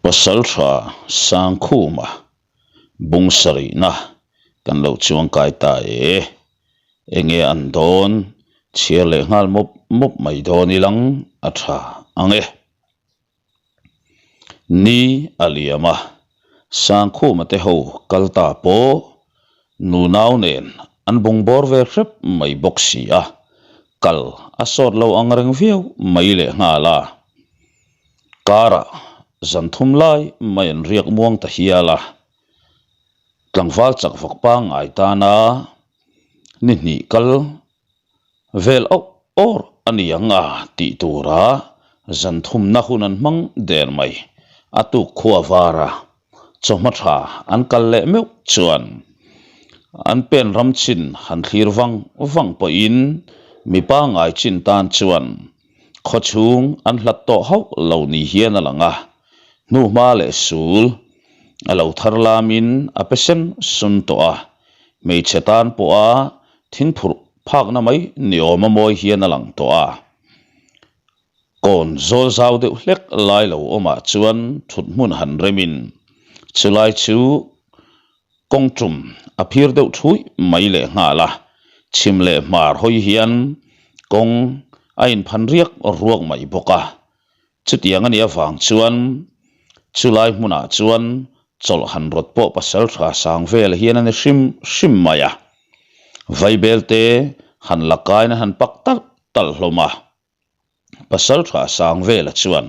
Pasaltha Sangkhuma bung sarihna kan lo chuangkai ta e. Enge an dawn chhiar leh nghal mawp mawp mai dawn ilang a tha ang e. Ni a liam a, Sangkhuma te ho kal ta pawh nunau nen an bung bawr ve hrep mai bawk si a, kal a sawt lo ang reng viau mai leh nghal a. Karah zan thum lai mai an riak muang ta hial a, tlangval chak vak pangngai tana ni hnih kal vel auh awr a ni ang a tih tura zan thumna hun an hmang der mai. A tuk khua var a, chawhma tha an kal leh meuh chuan an pen ram chin han thlir vang vang pawhin mi pangngai chin tan chuan khaw chhung an hlat tawh hauh lo ni hian a lang a, hnuhma leh sul a lo thar lamin a pe sen sun tawh a, hmeichhe tan pawha thingphurh phakna mai ni awm a mawi hian a lang tawh a. Kawn zawl zau deuh hlek lai lo awmah chuan thut hmun han remin chulai chu kawng tum a phir deuh thuih mai leh nghal a, chhim leh hmar hawi hian kawng a inphan riak ruak mai bawk a. Chutiang a nih avang chuan chulai hmunah chuan chawlh han rawt pawh pasal tha sang vel hian a ni hrim hrim mai a, vaibelte han la kaina han pak talh talh hlawm a. Pasal tha sang vela chuan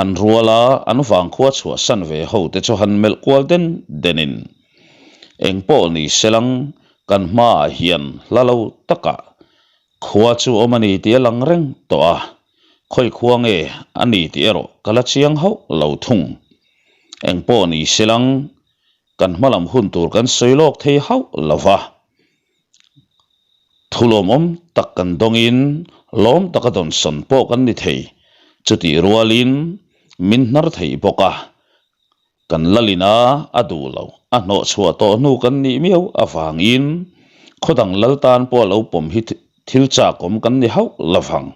an ruala an vangkhua chhuahsan ve ho te chu han melh kual den denin engpawh ni selang kan hmaah hian hla lo takah Khua chu awm a ni tih a lang reng tawh a, khawi khua nge a ni tih erawh ka la chiang hauh lo thung. Engpawh ni silang, kan hma lam hun tur kan sawi lawk thei hauh lo va. Thu lawmawm tak kan dawngin lawm taka dawnsawn pawh kan ni thei, chutih rualin min hnar thei bawk a, Kan lalina a duh lo, a hnawh chhuah tawh hnu kan nih miau avangin khawdang lal tan pawh a lo pawm hi thil chakawm kan ni hauh lo vang.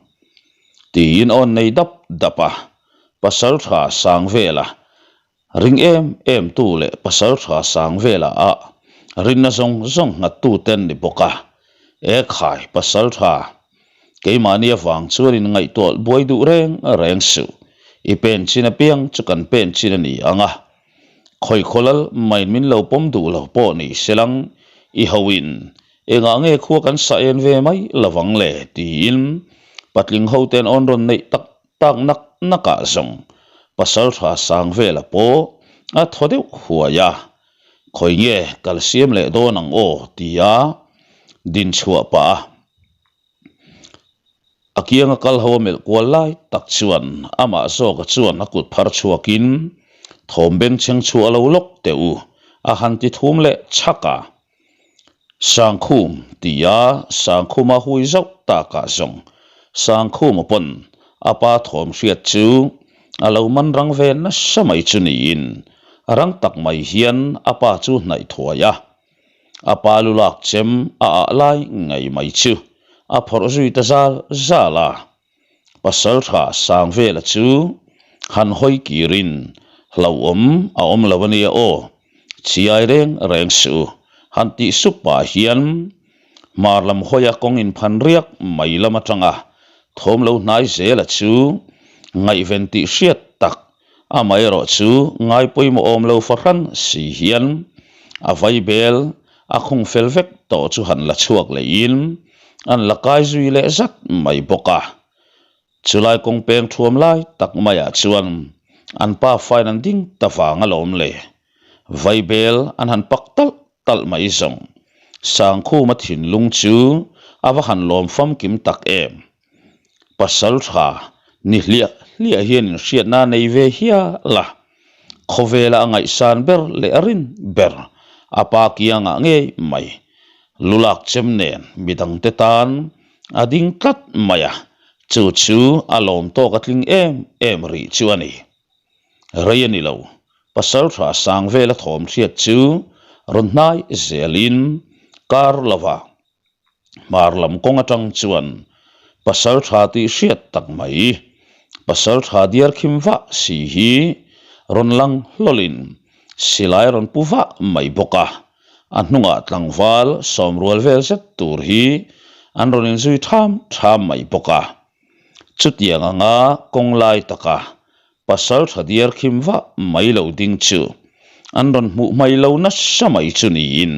Tiin awn nei dap dap a, pasal tha sang vela ring em em tu leh pasal tha sang vela ah rinna zawng zawng nghat tu ten ni bawk a, e khai pasal tha Keimahni avang chuan in ngaihtuah buai duh reng reng suh. I pen chin apiang chu kan pen chin a ni ang a. Khawi khawlal main min lo pawm duh lo pawh ni selang i ho in engah nge khua kan sa en ve mai lovang le tiin patling ho ten awn rawn neih tak tak nak nak ah zawng pasal tha sang vela pawh a thaw deuh huai a. Khawi nge kal siam leh dawn ang aw tia din chhuah pah a. A kianga kal ho a melh kual lai tak chuan amah zawka chuan a kut phar chhuakin thawm bengchheng chhuah lo lawk teh u a han ti thum leh chhak a. Sangkhum tia Sangkhuma hui zauh takah zawng Sangkhuma pawn a pa thawm hriat chu a lo man rang ve nasa mai chu niin rang tak mai hian a pa chu hnaih thuai a. A pa lu lak chem a ah lai ngei mai chu a phawrh zui ta zal zal a. Pasal tha sang vela chu han hawi kirin hlauhawm a awm lo a nia aw, chiai reng reng suh han tih sup pah hian hmar lam hawia kawng inphan riak mai lam atanga thawm lo hnai zela chu ngaihven tih hriat tak Amaherawh chu ngai pawimawh awm lo fahran si hian a vaibel a khung fel vek tawh chu han la chhuak lehin an la kai zui leh zat mai bawk a. Chulai kawng peng thuam lai tak maiah chuan an pa fain an ding ta vang alawm le. Vaibel an han pak talh talh mai zawng. Sangkhuma thinlung chu a va han lawm famkim tak em. Pasal tha ni hliah hliah hian inhriatna a nei ve hial a, khawvela a ngaihsan ber leh a rin ber a pa kiangah ngei mai. Lulak chem nen midangte tan a ding tlat mai a, chu chu a lawm tawk a tling em em rih chu a ni. Rei a ni lo, pasal tha sang vela thawm hriat chu rawn hnai zelin kar lova. Hmar lam kawng atang chuan pasal tha tih hriat tak mai, pasal tha diar khim vah si hi rawn lang hlawlin silai a rawn pu vah mai bawk a, a hnungah tlangval sawmrual vel zet tur hi an rawn inzui tham tham mai bawk a. Chutiang anga kawng lai taka pasal tha diar khim vah mai lo ding chu an rawn hmuh hmai lo nasa mai chu niin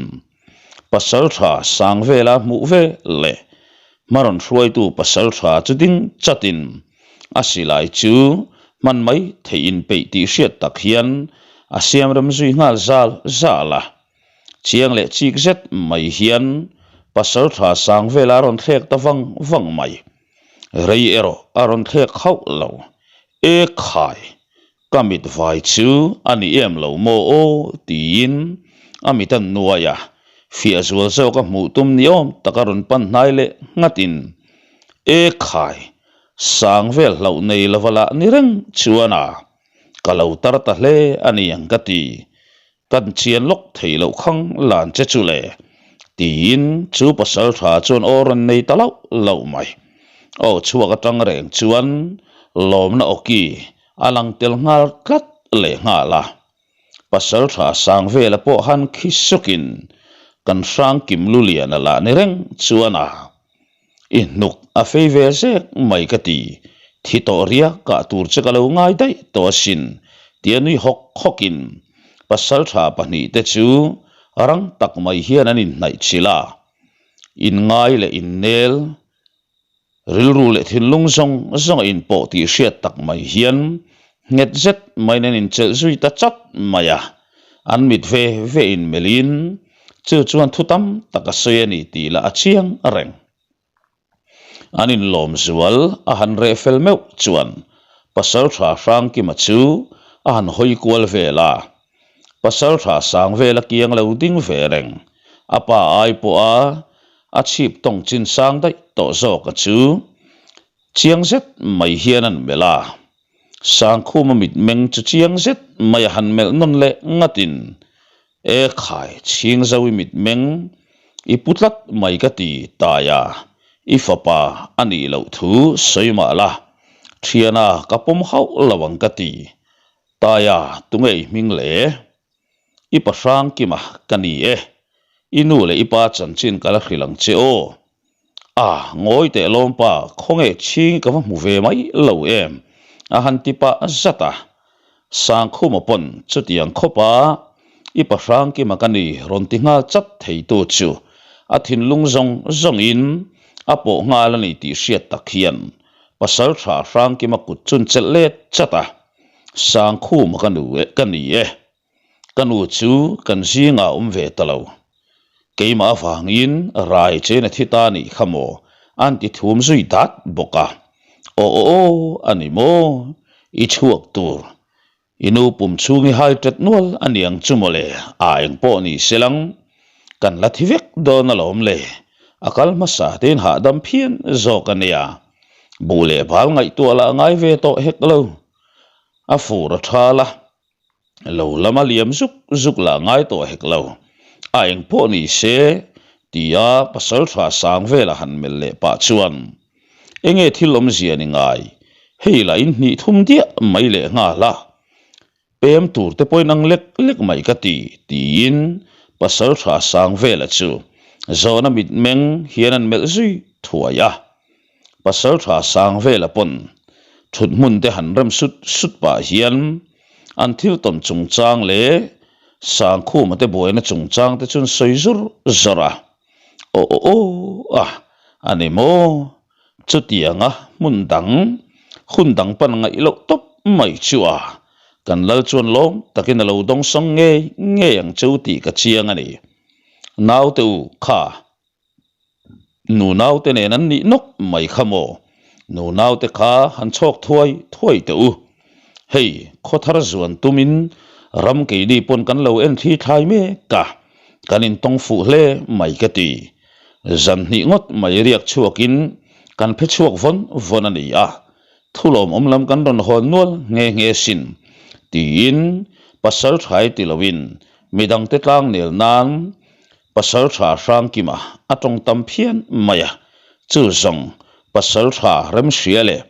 pasal tha sang vela hmuh ve leh hma rawn hruaitu pasal tha chu ding chatin a silai chu hman mai theih inpeih tih hriat tak hian a siam rem zui nghal zal zal a. Chiang leh chik zet mai hian pasal tha sang vela a rawn thlek ta vang vang mai. Rei erawh a rawn thlek hauh lo. E khai! Ka mit vai chu a ni em lo maw aw? tiin a mit a nuai a, fiah zual zawk a hmuh tum ni awm tak a rawn pan hnai leh nghatin, E khai! Sang vel hlauh nei lova lah ni reng chuan a, ka lo tar ta hle a ni ang ka ti. Kan chian lawk thei loh khang lan che chu le, tiin chu pasal tha chuan aw rawn nei ta lauh lauh mai. Aw chhuak atang reng chuan lawmna awki a lang tel nghal tlat leh nghal a. Pasal tha sang vela pawh han khi sukin kan hrang kim lulian a lah ni reng chuan a. I hnuk a fei ve zek mai ka ti, thi tawh ria kah tur che ka lo ngai daih tawh asin, tia nui hawk hawkin pasaltha pahnihte chu rang tak mai hian an inhnaih chilh a. Inngai leh innel, rilru leh thinlung zawng zawng a inpawh tih hriat tak mai hian nghet zet maiin an inchelh zui ta chat mai a. An mit ve ve inmelhin Chu chuan thu tam tak a sawi a ni tih lah a chiang reng. An inlawm zual a han reh fel meuh chuan Pasaltha Hrangkima chu a han hawi kual vel a. Pasaltha Sangvela kiang lo ding ve reng, a pa ai pawha a chhip tawng chin sang daih tawh zawka chu Chiang zet mai hian an melh a, Sangkhuma mitmeng chu chiang zet mai a han melh nawn leh ngatin, E khai, Chhingzau i mitmeng i pu tlat mai ka ti tai a, i fapa a nih loh thu sawi mah la, thiana ka pawm hauh lo ang ka ti tai a, tunge i hming le? I pa Hrangkima ka ni e, i nu leh i pa chanchin ka la hrilh ang che aw. A, ngawi teh lawmpa, khawnge chhing ka va hmu ve mai lo em? a han ti pah zat a. Sangkhuma pawn chutiang khawpa i pa Hrangkima ka ni rawn ti nghal chat theitu chu a thinlung zawng zawngin a pawh nghal a ni tih hriat tak hian Pasaltha Hrangkima kut chun chelh let chat a. Sangkhuma ka nu e ka ni e. Ka nu chu kan zingah a awm ve ta lo. Keimah avangin rai chein a thi ta nih kha maw an ti thum zui dat bawk a. Aw aw aw a ni maw? I chhuak tur. I nu pum chhung i hai tet nual a niang chu maw le, a eng pawh ni se lang. Kan la thi vek dawn alawm le. A kal hmasa tein hahdam phian zawk a nia. Buh leh bal ngaihtuah lah a ngai ve tawh hek lo. A fur a thal a, lo lama liam zuk zuk lah ngai tawh hek lo. A eng pawh ni se, tia pasal tha sang vela han melh leh pah chuan, Enge thil awmzia ni ngai, hei lah in hnih thum diah mai leh nghal a. Pem tur te pawhin ang lek lek mai ka ti, tiin pasal tha sang vela chu zawhna mitmeng hian an melh zui thuai a. Pasal tha sang vela pawn thut hmun te han rem sut sut pah hian an thil tawn chungchang leh Sangkhuma te buaina chungchang te chu an sawi zur zawr a. Aw aw aw a, a ni maw? Chutianga hmun dang, hun dang pan ngaih loh tawp mai chu a, kan lal chuan lawm takin a lo dawngsawng ngei ngei ang cheu tih ka chiang a ni. Naute u kha, nu naute nen an nih nawk mai kha maw? Nu naute kha han chhawk thuai thuai teh u. Hei, khawthar zuan tumin ram keini pawn kan lo en thli thlai mek a, kan intawng fuh hle mai ka ti. Zan hnih ngawt mai riak chhuakin kan phe chhuak vawn vawn a ni a, thulawm awm lam kan rawn hawn nual nghe nghe sin, tiin pasal thai ti loin midangte tlang nel nan pasal tha Hrangkima a tawng tam phian mai a, chu zawng pasal tha remhria leh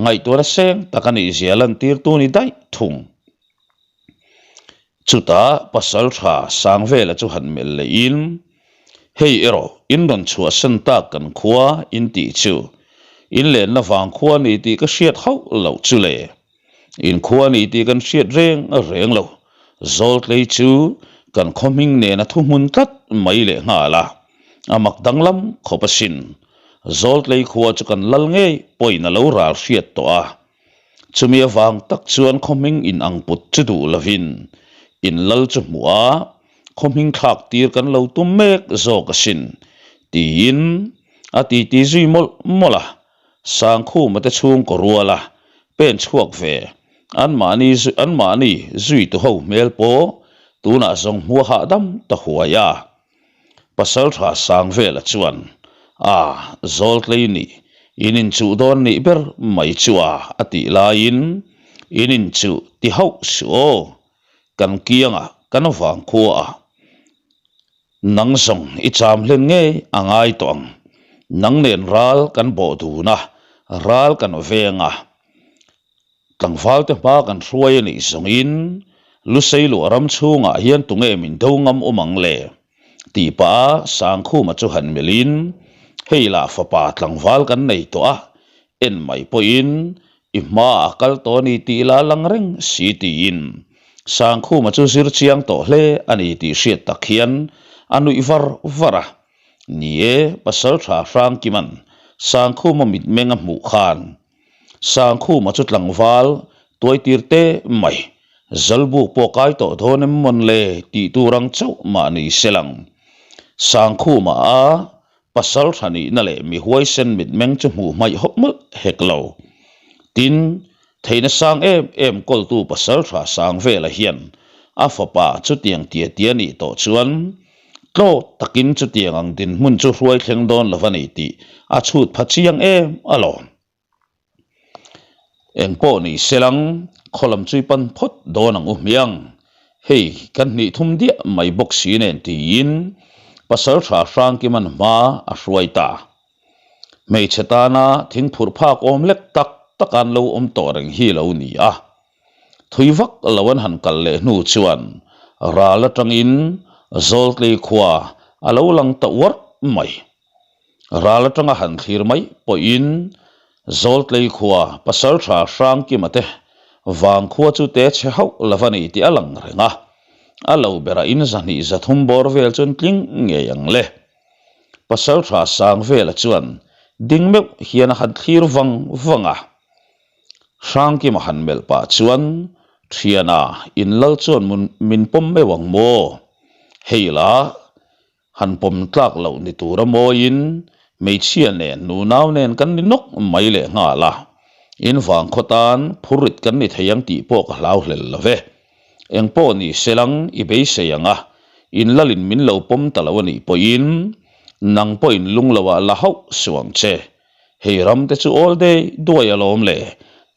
ngaihtuahna seng tak a nihzia lantirtu ni daih thung. Chutah Pasalṭha Sangvela chu han melh lehin, Hei erawh in rawn chhuahsan tak kan khua in tih chu in lenna vang khua ni tih ka hriat hauh loh chu le. In khua ni tih kan hriat reng reng lo. Zawltlei chu kan khaw hming nen a thuhmun tlat mai leh nghal a, a mak danglam khawp asin. Zawltlei khua chu kan lal ngei pawhin a lo ral hriat tawh a. Chumi avang tak chuan khaw hming in ang put chu duh lovin in lal chu hmuh a, khaw hming thlak tir kan lo tum mek zawk asin, tiin a titi zui mawlh mawlh a. Sangkhuma te chhungkaw ruala pen chhuak ve anmahni anmahni zuitu ho hmel pawh tunah zawng hmuh a hahdam ta huai a. Pasaltha Sangvela chuan, A, Zawltlei nih, in inchuh dawn nih ber mai chu a, a tih laiin, In inchuh ti hauh suh aw, kan kiangah kan vangkhua a, nang zawng i cham hlen ngei a ngai tawh ang, nang nen ral kan bawh dun a, ral kan veng a, Tlangval te hma kan hruai a nih zawngin Lusei luah ram chhungah hian tunge min do ngam awm ang le? tih pah a Sangkhuma chu han melhin, Hei lah fapa tlangval kan nei tawh a, en mai pawhin i hmaah a kal tawh a ni tih la lang reng si tiin Sangkhuma chu zir chiang tawh hle a ni tih hriat tak hian a nuih var var a. Ni e, Pasaltha Hrangkima'n Sangkhuma mitmeng a hmuh khan Sangkhuma chu tlangval tuaitir te mai, Zalbuk pawh kai tawh dawn em mawn le tih tur ang chauh mah ni se lang. Sangkhuma a pasal tha nihna leh mi huaisen mitmeng chu hmuh hmaih hawp mawlh hek lo. Tin, theihna sang em em kawltu pasal tha Sangvela hian a fapa chutiang tia tia nih tawh chuan tlaw takin chutiang ang dinhmun chu hruai thleng dawn lo a ni tih a chhut pha chiang em alawm. Eng pawh ni se lang, khaw lam chu i pan phawt dawn ang u hmiang. Hei, kan hnih thum diah mai bawk si nen tiin pasal tha Hrangkiman hma a hruai ta. Hmeichhe tana thing phurh phak awm lek tak tak an lo awm tawh reng hi lo ni a. Thui vak lo an han kal leh hnu chuan ral atangin Zawltlei khua a lo lang ta uarh mai. Ral atanga han thlir mai pawhin Zawltlei khua Pasaltha Hrangkima te vangkhua chu te chhe hauh lo a ni tih a lang reng a, a lo berah in zahnih zathum bawr vel chuan tling ngei ang le. Pasaltha Sangvela chuan ding meuh hian a han thlir vang vang a. Hrangkima han melh pah chuan, Thiana, in lal chuan min pawm meuh ang maw? Hei la, han pawm tlak loh ni tura mawiin hmeichhia nen nunau nen kan ni nawk mai leh nghal a, in vangkhaw tan phurrit kan ni thei ang tih pawh ka hlau hlel lo ve. Eng pawh ni se lang i beisei ang a, in lalin min lo pawm ta lo a nih pawhin nang pawhin lung loah la hauh suh ang che. Hei ram te chu awl dei duai alawm le,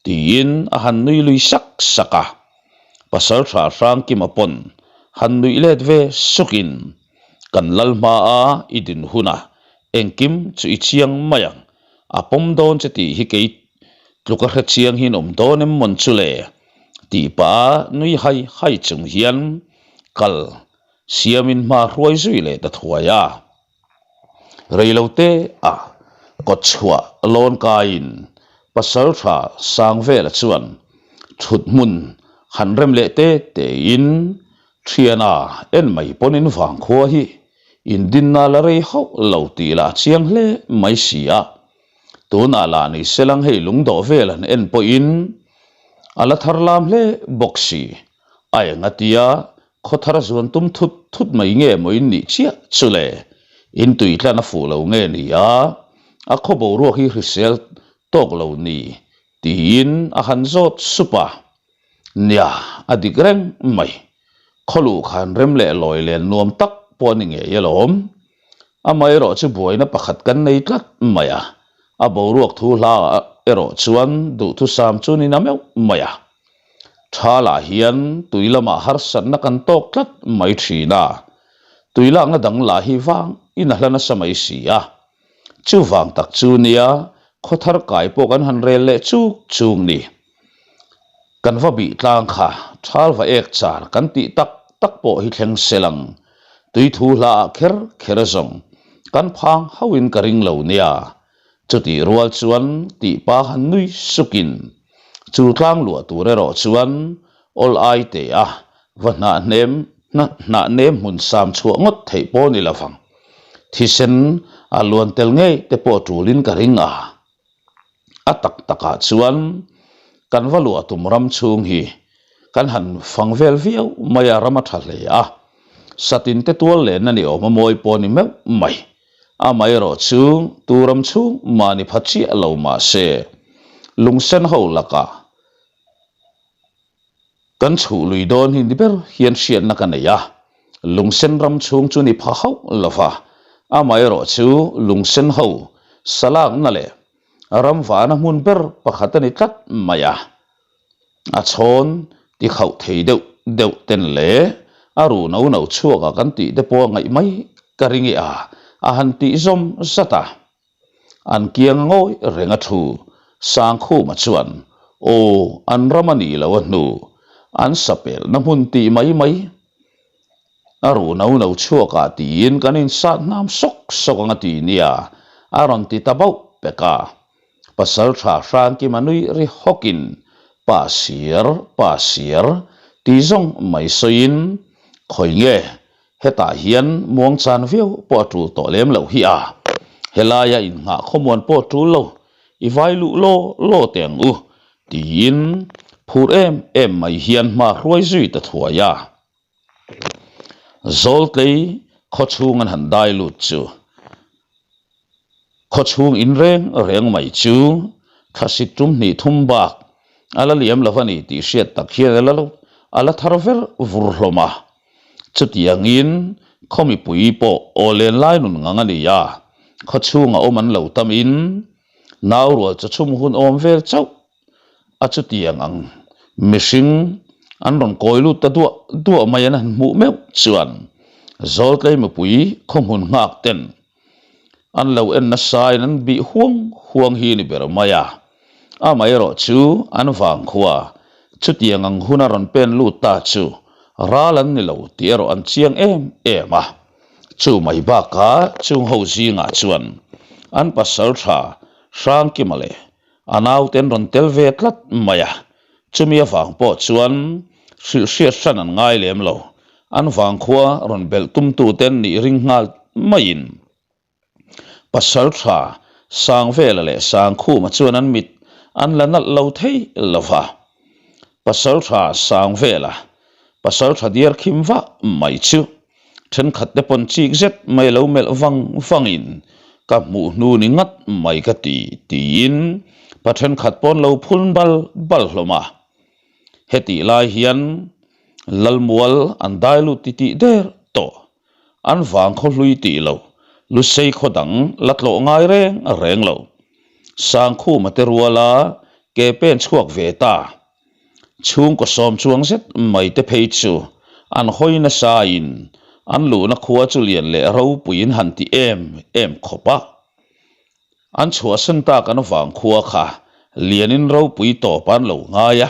tiin a han nui lui sak sak a. Pasaltha Hrangkima pawn han nuih let ve sukin, Kan lal hma a i din hunah engkim chu i chiang mai ang, a pawm dawn che tih hi kei tluka hre chiang hian awm dawn em mawn chu le? tih pah a nui hai hai chung hian kal siamin hma hruai zui leh ta thuai a. Reilote ah kawtchhuah lawn kaiin Pasaltha Sangvela chuan thut hmun han rem leh te tein Thiana en mai pawnin vangkhua hi indinna la rei hauh lo tih lah a chiang hle mai si a. Tunah lah ni selang hei lungdawh vel han en pawhin a la thar lam hle bawk si. A eng a tia Khaw thar zuan tum thut thut mai nge maw in nih chiah chu le? In tui tlan a fuh lo nge ni a? A khaw boruak hi hrisel tawk lo ni? tiin a han zawt sup a. Nia, a dik reng mai. Khaw luh khan rem leh lawi len nuam tak pawh a ni ngei alawm. Amaherawh chu buaina pakhat kan nei tlat mai a, a boruak thu hla erawh chuan duhthusam chu ni na meuh mai a. Thalah hian tui lamah harsatna kan tawk tlat mai thin a, tui lakna dang lah hi vang in a hla nasa mai si a. Chuvang tak chu nia khaw thar kai pawh kan han rel leh chuk chuk ni. Kan va bih tlang kha thal va ek char kan tih tak tak pawh hi thleng sel ang. Tui thu hla ah kher kher zawng kan phang hauhin ka ring lo nia. Chutih rual chuan tih pa han nui sukin chu tlang luah tur erawh chuan awl ai teh a va hnah hnem hnah nem hmun sam chhuah ngawt theih pawh ni lovang. Thisen a luan tel ngei te pawh tulin ka ring a. A tak takah chuan kan va luah tum ram chhung hi kan han fang vel viau mai a, ram a tha hle a. Satin te tual lenna ni awm a mawi pawh ni meuh mai. Amaherawh chu tu ram chhung mah ni pha chiah lo mah se lungsen ho lakah Kan chhuh lui dawn hi ni ber hian hriatna ka nei a, lungsen ram chhung chu ni pha hauh lo va, amaherawh chu lungsen ho salakna leh ram vahna hmun ber pakhat a ni tlat mai a, a chhawn ti khauh thei deuh deuh ten leh a ru no no chhuakah kan tih te pawh a ngaih mai ka ring e a, a han tih zawm zat a. An kiang a ngawi reng a thu. Sangkhuma chuan, Aw, an ram a nih loh a hnu. An sapelna hmun tih mai mai. A ru no no chhuakah tiin kan insat hnam sawk sawk ang a ti nia, a rawn ti ta bauh pek a. Pasalṭha Hrangkima nui ri hawkin, Pa sir, pa sir, ti zawng mai sawiin, Khawi nge Hetah hian muangchan viau pawh a tul tawh lem loh hi a, helaia innghah khawmuan pawh a tul lo, i vai luh law law teh ang u, tiin phur em em mai hian hma hruai zui ta thuai a. Zawltlei khawchhung an han dai lut chu Khawchhung in reng reng mai chu thlasik tum hnih thum bak a la liam lo a ni tih hriat tak hian a la a la thar ver vur hlawm a. Chutiangin khaw mipui pawh aw len lai nun ngang a ni a, khawchhunga awm an lo tamin nau rual chaw chhum hun awm vel chauh a chutiang ang mihring an rawn kawi lut ta duah duah mai an han hmuh meuh chuan Zawltlei mipui khawhmun nghak ten an lo en nasa in an bih huang huang hi ni ber mai a, amaherawh chu an vangkhua chutiang ang hun a rawn pen lut ta chu ral an ni lo tih erawh an chiang em em a, chu mai bakah chung ho zingah chuan an pasal tha Hrangkima leh A naute an rawn tel ve tlat mai a, chumi avang pawh chuan hrilh hriat hran an ngai lem lo. An vangkhua rawn belh tumtute an nih ring nghal maiin pasal tha Sangvela leh Sangkhuma chuan an mit an la nalh lo thei lo va. Pasal tha Sangvela, pasal tha diar khim vah mai chu Thenkhat te pawn chik zet mai lo melh vang vangin ka hmuh hnu ni ngat mai ka ti tiin pa thenkhat pawn lo phun bal bal hlawm a. Hetih lai hian Lalmual an dai lut ti tih der tawh an vang khaw hlui tih lo Lusei khaw dang la tlawh ngai reng reng lo. Sangkhuma te ruala ke pen chhuak ve ta. Chhungkaw sawm chuang zet mai te phei chu an hawi nasa in an luhna khua chu lian leh ropuiin han ti em em khawp a. An chhuahsan tak an vang khua kha lianin ropui tawp an lo ngai a,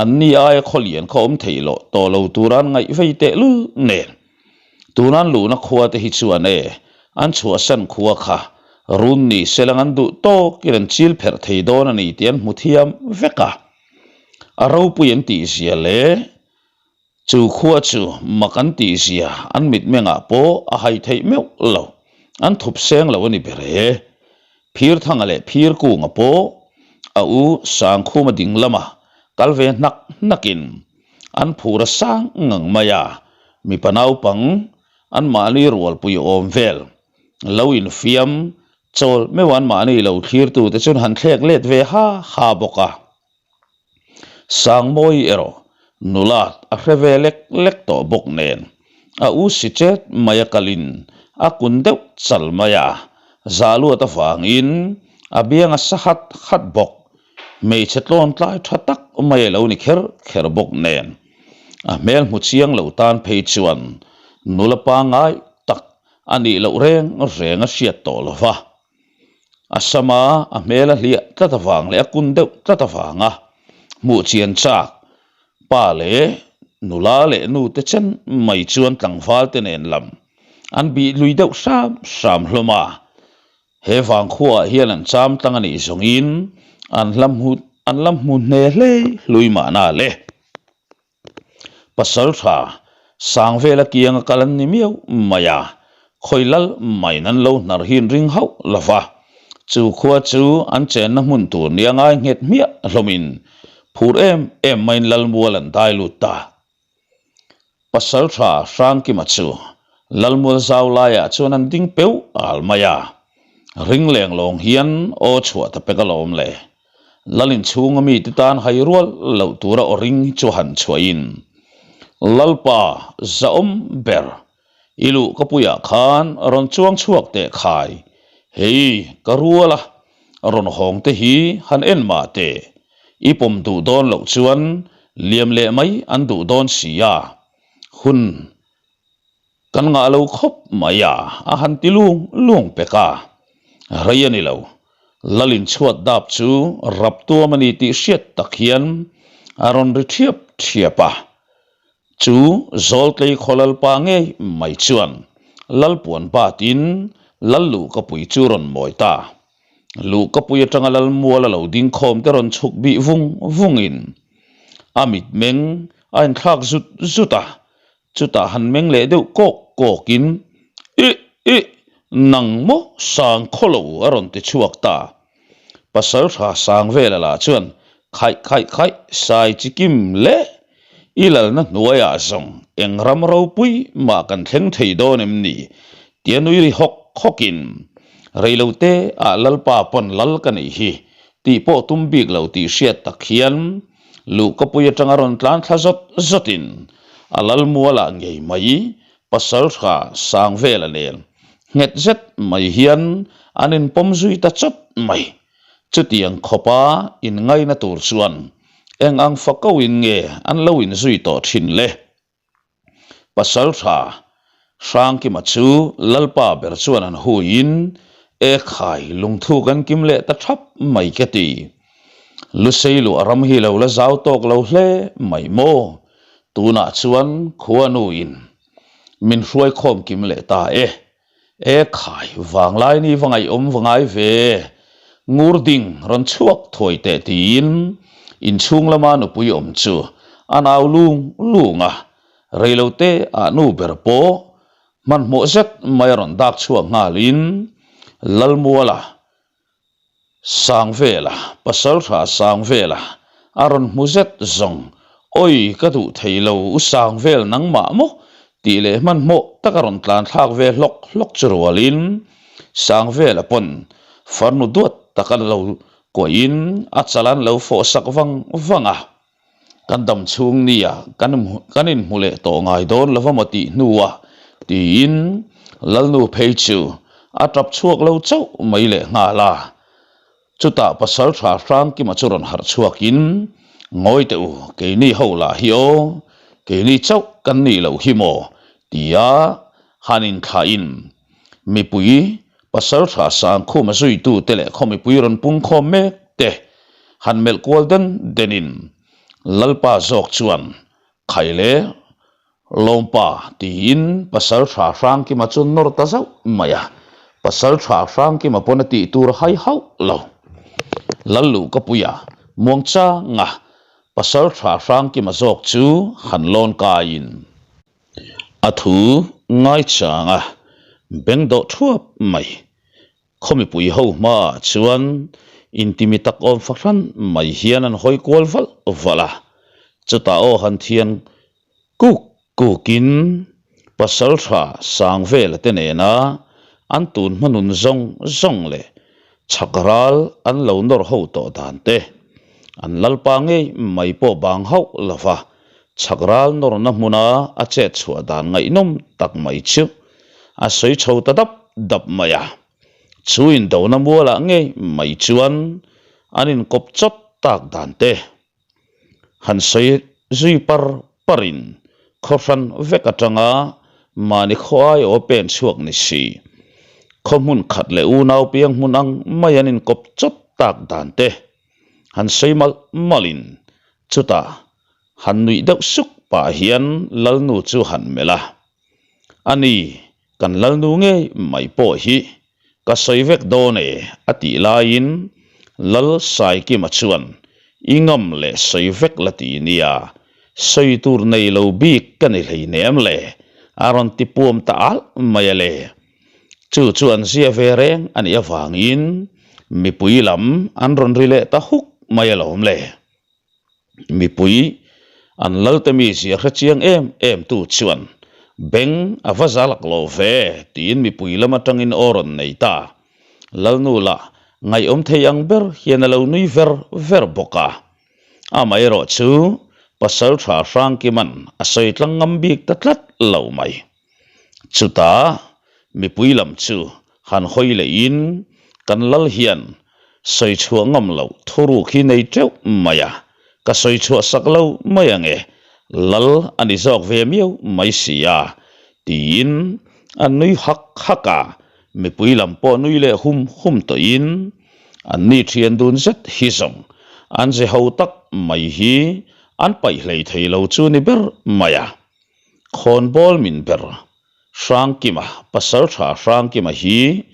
an ni aia khaw lian kha awm theih loh tawh lo tura an ngaih vei tehlul nen. Tuna an luhna khua te hi chuan e, an chhuahsan khua kha run ni selang an duh tawkin an chil pherh thei dawn a ni tih an hmu thiam vek a. A ropui an tih zia leh chu khua chu mak an tih zia an mitmengah pawh a hai theih meuh lo, an thup seng lo a ni ber e. Phirthanga leh Phirkunga pawh a u Sangkhuma ding lama kal ve hnak hnakin an phur a sang ngang mai a, mipa naupang anmahni rualpui awm vel lo infiam chawl meuh anmahni lo thlirtute chuan han thlek let ve ha ha bawk a. Sangmawi erawh nulat a hre ve lek lek tawh bawk nen a u si chet mai a kalin a kun deuh chal mai a, zahluat avangin a biang a sa hat hat bawk. Hmeichhe tlawn tlai tha tak mai a lo ni kher kher bawk nen a hmel hmu chiang lo tan phei chuan nula pangngai tak a nih loh reng reng a hriat tawh lo va. A sama a hmel a hliah tlat avang leh a kun deuh tlat avanga hmuh chian chak pa leh. nula leh nute chen mai chuan tlangval te nen lam an bih lui deuh hram hram hlawm a. He vangkhuaah hian an cham tlang a nih zawngin an la hmu an la hmu hne hle hlui mahna le. Pasal tha Sangvela kianga kal an ni miau mai a, khawi lal maiin an lo hnar hi an ring hauh lo va. Chu khua chu an chenna hmun tur nia ngai nghet hmiah hlawmin phur em em maiin Lalmual an dai lut ta. Pasal tha Hrangkima chu Lalmual zau laiah chuan an ding peu al mai a, ring leng lawng hian aw chhuah ta pek alawm le. Lal inchhunga mite tan hai rual loh tura aw ring chu han chhuahin, Lalpa zahawm ber, i luh ka puiah khan rawn chuang chhuak teh khai, hei ka rual a, rawn hawng te hi han en mah teh, i pawm duh dawn loh chuan liam leh mai an duh dawn si a, hun kan ngah lo khawp mai a, a han ti lung lung pek a, rei a ni lo, Lalin chhuat dap chu rap tuam a ni tih hriat tak hian a rawn ri thiap thiap a, chu Zawltlei khaw Lalpa ngei mai chuan Lalpuan batin Lal luhkapui chu rawn mawi ta. Luhkapui atanga Lalmual a lo ding khawm te rawn chhuk bih vung vungin a mitmeng a inthlak zut zut a, chutah han meng leh deuh kawk kawkin Ih ih nang maw sang khaw lo a rawn ti chhuak ta. Pasaltha sang vela lah chuan khaih khaih khaih sai chi kim le I lalna hnuaiah zawng eng ram ropui mah kan thleng thei dawn em ni? tia nui ri hawk hawkin reilote ah Lalpa pawn lal ka nih hi tih pawh tum bik lo tih hriat tak hian luhkapui atanga rawn tlan thla zawt zawtin a lalmualah ngei mai pasaltha sang vela nen nghet zet mai hian an inpawm zui ta chawt mai. Chutiang khawpa inngaina tur chuan eng ang fakauin nge an lo inzui tawh thin le? Pasaltha Hrangkima chu Lalpa ber chuan an huiin e khai lungthu kan kim leh ta thap mai ka ti. Lusei luah ram hi lo la zau tawk lo hle mai maw? Tunah chuan khuanuin min hruai khawm kim leh ta e. E khai, vanglai ni va ngaihawm va ngai ve, ngur ding rawn chhuak thuai teh tiin inchhung lama nupui awm chu a nau lung lung a, reilote ah nu ber pawh hmanhmawh zet mai a rawn dak chhuak nghalin Lalmuala Sangvela, Pasaltha Sangvela a rawn hmu zet zawng, Awi ka duh thei lo, u Sangvel nangmah maw? tih leh hmanhmawh tak a rawn tlan thlak ve hlawk hlawk chu rualin Sangvela pawn farnu duat tak a lo kuahin a chal an lo fawh sak vang vang a. Kan dam chhung nia kan kan inhmu leh tawh ngai dawn lo va maw tih hnuah tiin Lalnu phei chu a tap chhuak lo chauh mai leh nghal a. Chutah pasal tha Hrangkima chu rawn harh chhuakin, Ngawi teh u, keini ho lah hi aw, keini chauh kan nih loh hi maw? tia han inthlahin mipui pasal tha Sangkhuma zuitute leh khaw mipui rawn pungkhawm mek te han melh kual den denin Lalpa zawk chuan Khai le Lawmpa tiin pasal tha Hrangkima chu nawr ta zauh mai a, pasal tha Hrangkima pawn a tih tur a hai hauh lo. Lalluhkapuia muangchanga pasal tha Hrangkima zawk chu han lawn kaiin. A thu ngaichang a, beng dawh thuap mai. Khaw mipui ho hmaah chuan intimi tak awm fahran mai hian an hawi kual valh valh a, chutah aw han thian kuk kukin Pasaltha Sangvela te nena an tun hmanun zawng zawng leh chhak ral an lo nawr ho tawh dan te an lalpa ngei mai pawh bang hauh lova chhak ral nawrna hmuna a chet chhuah dan ngaihnawm tak mai chu a sawi chho ta dap dap mai a. Chu indona mualah ngei mai chuan an inkawp chawt tak dan te han sawi zui par parin khaw hran vek atanga mahni khaw aiaw pen chhuak ni si, khaw hmun khat leh unau piang hmun ang mai an inkawp chawt tak dan te han sawi malh malhin chutah han nuih deuh suk pah hian Lalnu chu han melh a, A ni, kan Lalnu ngei mai pawh hi ka sawi vek dawn e a tih laiin Lal Saikima chuan I ngam leh sawi vek la ti nia, sawi tur nei lo bik ka ni hleinem le a rawn ti puam ta alh mai a le. Chu chu an zia ve reng a nih avangin mipui lam an rawn ri leh ta huk mai alawm le. Mipui an lalte mi zia hre chiang em em tu chuan beng a va za lak lo ve tiin mipui lam atangin aw rawn nei ta. Lalnu lah ngaihawm thei ang ber hian a lo nui ver ver bawk a. Amaherawh chu Pasaltha Hrangkima'n a sawi tlang ngam bik ta tlat lo mai. Chutah mipui lam chu han hawi lehin kan lal hian sawi chhuah ngam loh thuruk hi nei teuh mai a, ka sawi chhuah sak lo mai ange, lal a ni zawk ve miau mai si a, tiin a nui hak hak a, mipui lam pawh nui leh hum hum tawhin an ni thian dun zet hi zawng an ze ho tak mai hi an paih hlei thei lo chu ni ber mai a. Khawnbawl min ber Hrangkima, Pasaltha Hrangkima hi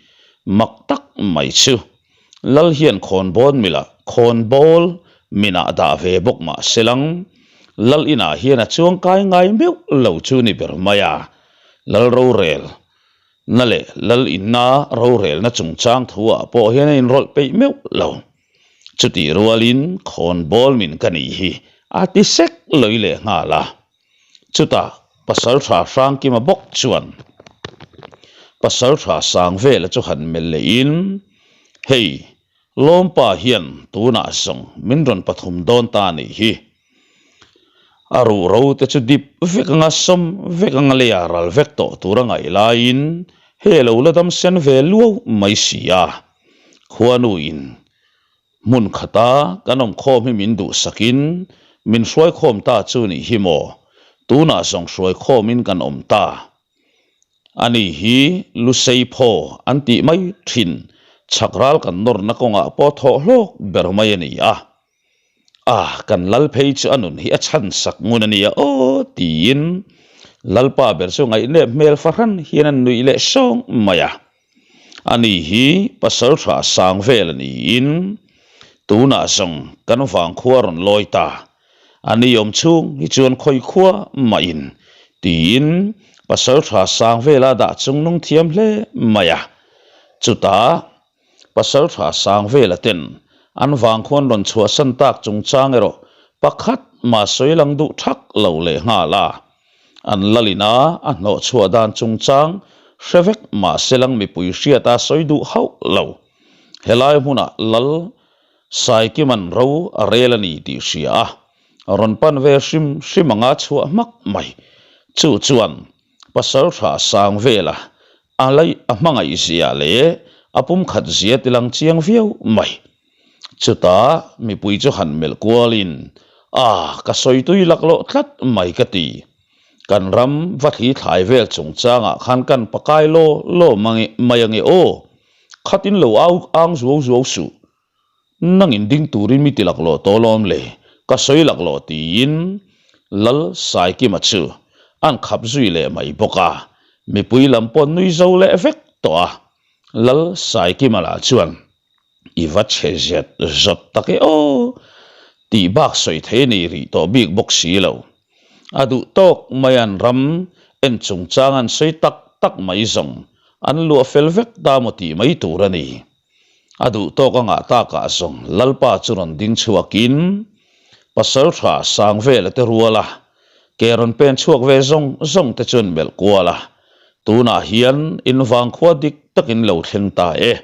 mak tak mai chu Lal hian khawnbawl mila khawnbawl minah dah ve bawk mah se lang, Lal inah hian a chuangkai ngai meuh lo chu ni ber mai a, Lal rorel na leh Lal inna rorelna chungchang thu ah pawh hian a inrawlh peih meuh lo. Chutih rualin khawnbawl min ka nih hi a ti sek lawih leh nghal a. Chutah Pasaltha Hrangkima bawk chuan Pasaltha Sangvela chu han melh lehin, Hei, Lawmpa hian tunah zawng min rawn pathum dawn ta a nih hi. A ruhro te chu dip vek anga sawm vek anga leia ral vek tawh tur a ngaih laiin hei a lo la dam sen ve luau mai si a. Khuanuin Hmun khata kan awm khawm hi min duhsakin min hruai khawm ta chu nih hi maw? Tunah zawng hruai khawmin kan awm ta. Ani hi Lusei phaw an tih mai thin, chhak ral kan nawrna kawngah pawh thawh hlawk ber mai a ni a. A, kan lal phei chu a nun hi a chhan sak ngun a nia aw tiin Lalpa ber chu ngaihnep hmel fahran hian a nuih leh sawng mai a. Ani hi Pasaltha sang vel a niin tunah zawng kan vangkhua rawn lawi ta. Ani awm chhung hi chuan khawi khua mahin tiin Pasaltha sang vela dah chung nung thiam hle mai a. Chutah Pasaltha sang vela ten an vangkhuan rawn chhuahsan tak chungchang erawh pakhat mah sawi lang duh thak lo leh nghal a. An lalina a hnawh chhuah dan chungchang hre vek mah se lang mipui hriata sawi duh hauh lo. Helai hmunah Lal Saikiman ro a rel a ni tih hria a, rawn pan ve hrim hrim anga chhuah hmak mai. Chu chuan Pasaltha Sangvela a laih a hmangaih zia leh a pumkhat zia ti lang chiang viau mai. Chutah mipui chu han melh kualin, A, ka sawi tui laklawh tlat mai ka ti. Kan ram va thli thlai vel chungchangah khan kan pakai law law mai ange aw. Khatin lo au ang zuau zuau suh. Nangin ding turin mi ti laklawh tawh lawm le, ka sawi laklawh tiin Lal Saikima chu an khap zui leh mai bawk a, mipui lam pawh nui zo leh vek tawh a, Lal Saikima lah chuan I va chhe zet zawt tak e aw tih bak sawi thei a ni rih tawh bik bawk si lo. A duh tawk mai an ram en chungchang an sawi tak tak mai zawng an luah fel vek ta maw tih mai tur a ni. A duh tawk a ngah takah zawng Lalpa chu rawn ding chhuakin Pasaltha Sangvela te ruala ke rawn pen chhuak ve zawng zawng te chuan melh kual a, tunah hian in vangkhua dik takin lo thleng ta e.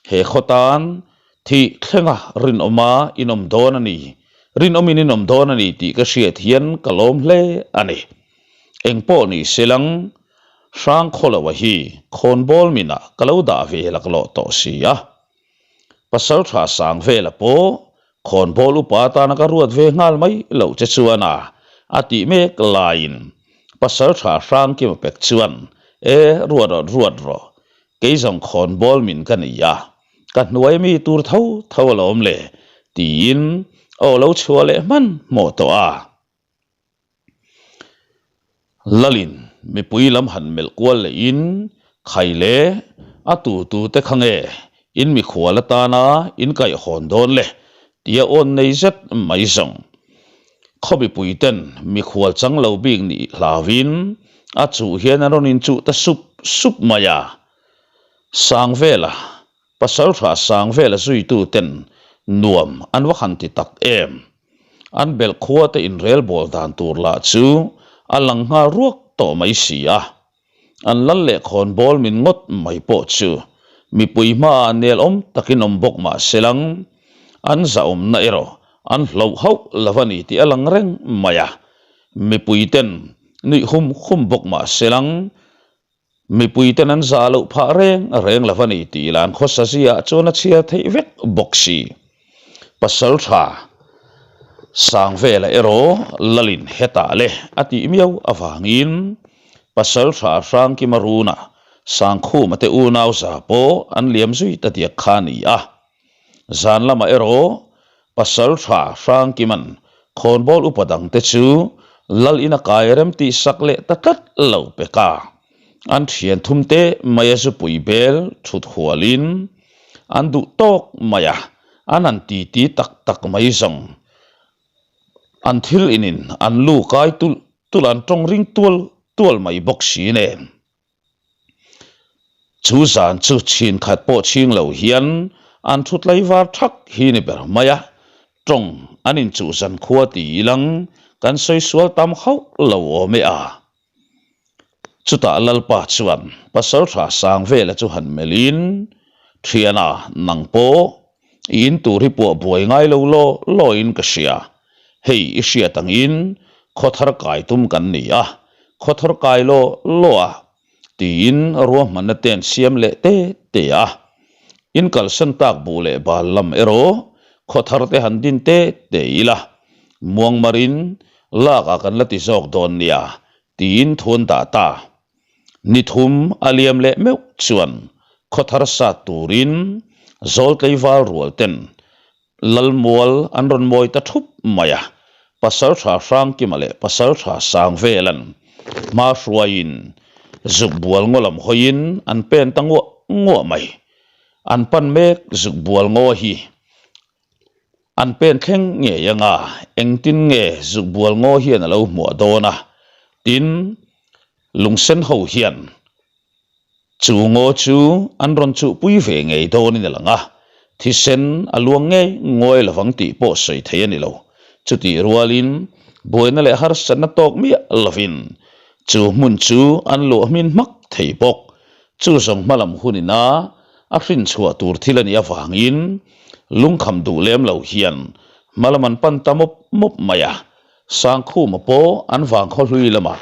He khaw tan thih thlenga rinawma inawm dawn a ni, rinawmin inawm dawn a ni tih ka hriat hian ka lawm hle a ni. Engpawh ni se lang, Hrangkhawloa hi khawnbawl minah ka lo dah ve laklawh tawh si a. Pasaltha Sangvela pawh khawnbawl upa atana ka ruat ve nghal mai loh che chuan a, a tih mek laiin Pasaltha Hrangkima pek chuan, E, ruat rawh ruat rawh, Kei zawng khawnbawl min ka ni a, ka hnuai mi tur tho tho alawm le, tiin aw lo chhuah leh hman hmawh tawh a. Lalin mipui lam han melh kual lehin khai le a tu tu te kha nge in mikhual atana in kaihhawn dawn le tia awn nei zet mai zawng. Khaw mipui ten mikhual chang lo bik nih hlauhin a chuh hian an rawn inchuh ta sup sup mai a. Sangvela Pasaltha Sangvela zuitu ten nuam an va han ti tak em. An belh khua te inrelbawl dan tur lah chu a lang nghal ruak tawh mai si a. An lal leh khawnbawl min ngawt mai pawh chu mipui hmaah nel awm takin awm bawk mah se lang, an zahawmna erawh an hloh hauh lo a ni tih a lang reng mai a. Mipui ten nuih hum hum bawk mah se lang, Mipui ten an zah loh phah reng reng lo a ni tih lan khawsa ziah chuan a chhiar theih vek bawk si. Pasal tha Sangvela erawh Lalin hetah le a tih miau avangin Pasal tha Hrangkima runa Sangkhuma te unau za pawh an liam zui ta diak kha a ni a. Zan lamah erawh Pasal tha Hrangkiman khawnbawl upa dangte chu Lal ina kai rem tih sak leh ta tlat lo pek a. An thian thum te mai a zupui bel thut hualin an duh tawk mai a, an han titi tak tak mai zawng. An thil inin an lu kai tulh tulh an tawng ring tual tual mai bawk si nen. Chu zan chu chhin khat pawh chhing lo hian an thu tlaivar thak hi ni ber mai a, tawng an inchuh zan khua ti ilang kan sawi sual tam hauh lo awm e a. Chutah Lalpa chuan Pasaltha Sangvela chu han melhin, Thiana nang pawh i in tur hi puah buai ngai lo law lawin ka hria, hei i hriat angin khawthar kai tum kan ni a, Khawthar kai law law a, tiin ruahmanna te an siam leh te te a. In kalsan tak buh leh bal lam erawh khawthar te han din te te ila, muangmarin lakah kan la ti zawk dawn nia, tiin thu an dah ta. Ni thum a liam leh meuh chuan khawthar sat turin Zawltlei val rual ten Lalmual an rawn mawi ta thup mai a, Pasaltha Hrangkima leh Pasaltha Sangvelan hma hruaiin Zukbual ngaw lam hawiin an pen ta nguah nguah mai. An pan mek Zukbual ngaw hi an pen thleng ngei anga engtin nge Zukbual ngaw hian a lo hmuah dawn a, tin Lungsen ho hian Chu ngaw chu an rawn chuhpui ve ngei dawnin a lang a, thisen a luang ngei ngawi lovang tih pawh sawi thei a ni lo. Chutih rualin buaina leh harsatna tawk miah lovin chu hmun chu an luah hmin hmak thei bawk. Chu zawng hmalam hunina a hrinchhuah tur thil a nih avangin lungkham duh lem lo hian hmalam an pan ta mawp mawp mai a. Sangkhuma pawh an vangkhaw hlui lamah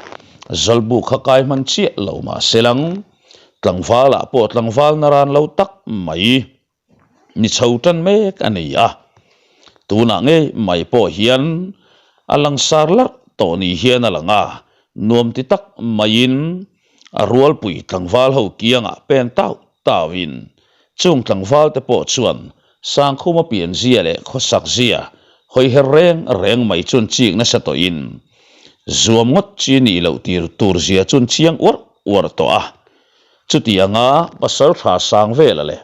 Zawlbu kha kai hman chiah lo mah se lang, tlangvalah pawh tlangval naran lo tak mai ni chho tan mek a ni a. Tunah ngei mai pawh hian a langsar larh tawh ni hian a lang a, nuam ti tak maiin a rualpui tlangval ho kiangah pen tauh tauhin chung tlangval te pawh chuan Sangkhuma pianzia leh khawsakzia hawiher reng reng mai chuan chik nasa tawhin zuam ngawt chi nih loh tir turzia chuan chiang uar uar tawh a. Chutianga Pasaltha Sangvela leh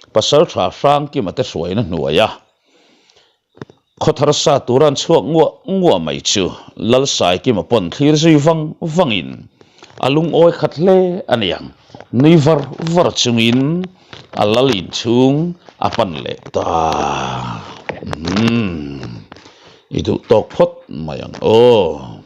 Pasaltha Hrangkima te hruaina hnuaia Khawthar sa tura an chhuak nguah nguah mai chu Lalsaikima pawn thlir zui vang vangin a lungawi khat hle a niang. Nui var var chungin a lal inchhung a pan leh ta. Umm i duh tawk phawt mai ang aw.